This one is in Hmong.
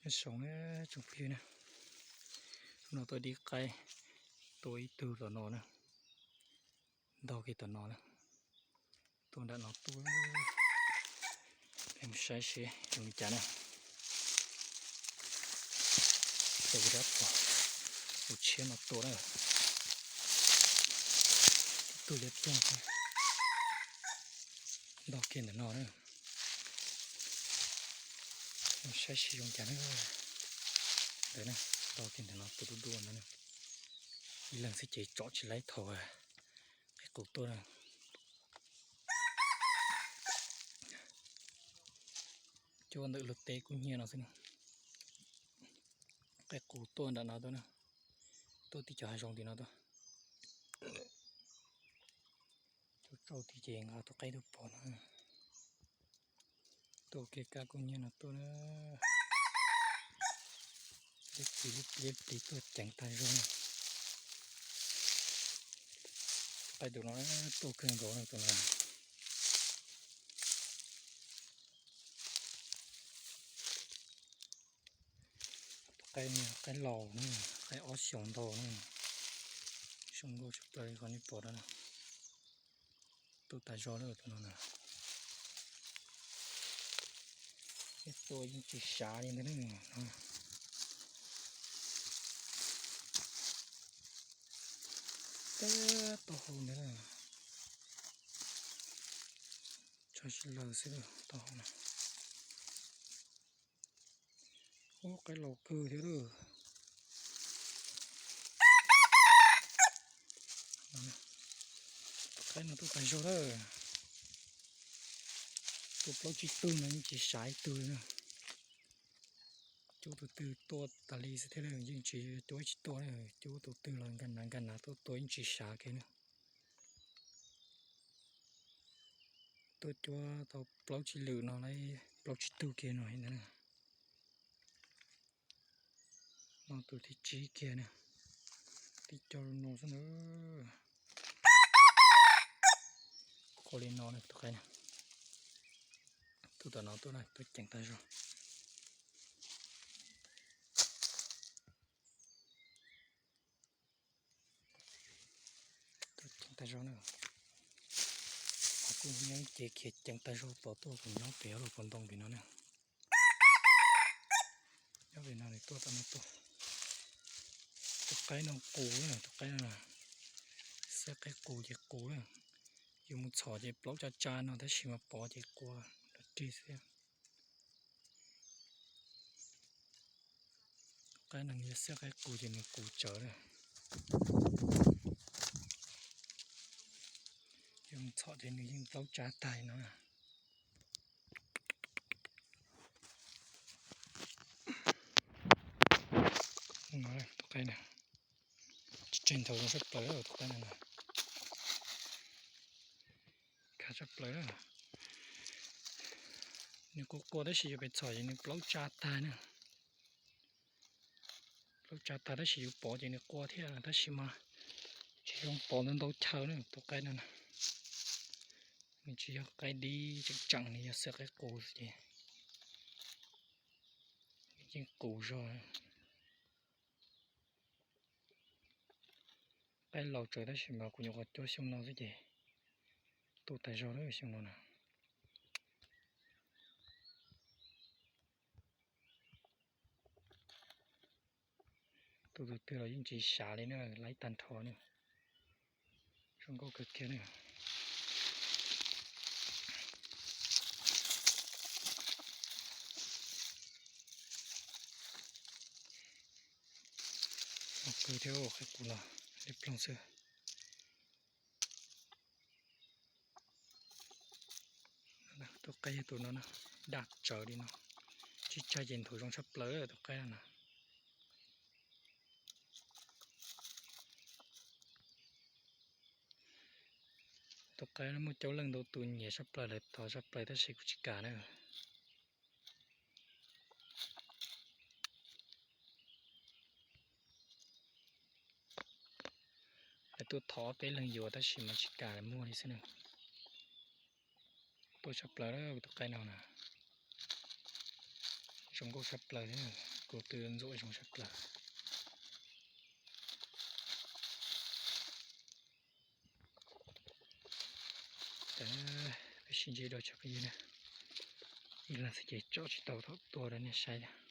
Nyob zoo na tsoom phooj ywg na, hnub no tuaj dib qaib, tua ib tug tom no na, ntog kiag tom no na, tua nram no tuaj. Peb mus saib seb zoo li cas na. Tua dab qhuas, tus tshiab no tua na, ib tug liab ploog, ntog kiag ntawm no na. Mus saib seb zoo cas na. Ntawd na, ntog kiag ntawm no tus dub dub no na. Ib leeg xwb ces tsom tsis laib thaum qeb qus tuaj na. Cuab ntawm luag teb kub hnyiab no xwb na. Qeb qus tuaj nram no tuaj na, tuaj tim cov hav zoov tim no tuaj. Tuaj tsau tid ces nqa tus qaib tuaj pov no. Tuaj kiag kab kub hnyiab no tuaj na. Liab plig liab plig liab plig tuaj ceev tag zog na. Qaib tus no tuaj kawg nkaus na tus no. Tus qaib, qaib laus na, qaib ob xyoos ntau na, zoo nkauj tshaj plaws li qhov nej pom no na. Tuaj tas zog lawm tus no na. Ib tua yeej tsis sav li ntag na. Taub hau ntawd na, tsho si laws xwb taub hau na. Ub, qaib laus kawg thiab lawm. Qaib no tuaj tas zog lawm. Tua plaub tsib tug no yeej tsis sav ib tug li na. Cuab tus twg tuaj tas li xwb thiab na, yeej tsis cuab tsis tuaj na, cuab tus twg los nkag nav nkag nav tuaj tua yeej tsis sav kiag na. Tuaj cuab tau plaub tsib lwm no lawm, plaub tsib tug kiag no ntag na. No tus thib tsib kiag na, tib co no xwb na. Qua li no na tus qaib na, tuaj tom no tuaj na, tuaj ceev tas zog. Tuaj ceev tas zog na. Qhov kub hnyiab ces khiav ceev tas zog tod tuaj, kuv nyob pem lub pob ntoo pem no na. Nyob pem no nws tuaj tom no tuaj. Tus qaib no qus na, tus qaib no na, xab qaib qus ces qus na. Yus mus txhom ces plaub tsa tsa no tab sis mas pov ces qua rau rig xwb. Qaib no yog xab qaib qus ces nws qus tsawv na. Yus mus txhom ces nws yeej plaub tsa tag no na. Tus qaib na, tsis tseg nthav zoo tshaj plaws tus qaib no na. Khav tshaj plaws. Nws qua qua tab sis yus pem txhom ces nws plaub tsa tag na. Plaub tsa tag tab sis yus pov ces nws qua thiab tab sis mas tsis zoo pov ntau ntau chaw na tus qaib no na. Nws tsis yog qaib dib tseem tseem, nws yog xab qaib qus xwb ces nws yeej qus zog. Qaib laus tsawv tab sis mas kuv nyuam qhuav cuab xyoo no xwb ces tu tas zog lawm xyoo no na. Tu tus twg los yeej tsis sav li na, laib tag nrho na. Zoo nkauj kawg kiag na. Zoo kawg thiab, qaib qus los liab ploog xwb. Tus qaib yog tus no na, daj tsawv li no. Tsis tshaj ces nthuav zoo tshaj plaws tus qaib no na. Tus qaib no muaj coob leej ntau tus nyiam tshaj plaws, lawv thov tshaj plaws tab sis kuv tsis kam na. Lawv tuaj thov peb leeg yuav tab sis mas tsis kam muag li xwb na. Tuaj tshaj plaws tus qaib no na. Zoo nkauj sab plaws thiab, kuv twb ntxuav zoo sab plaws. Peb sib ntsib dua tsob qub na. Ib leeg xwb ces tsom tsis tau thaum tua rau nej saib.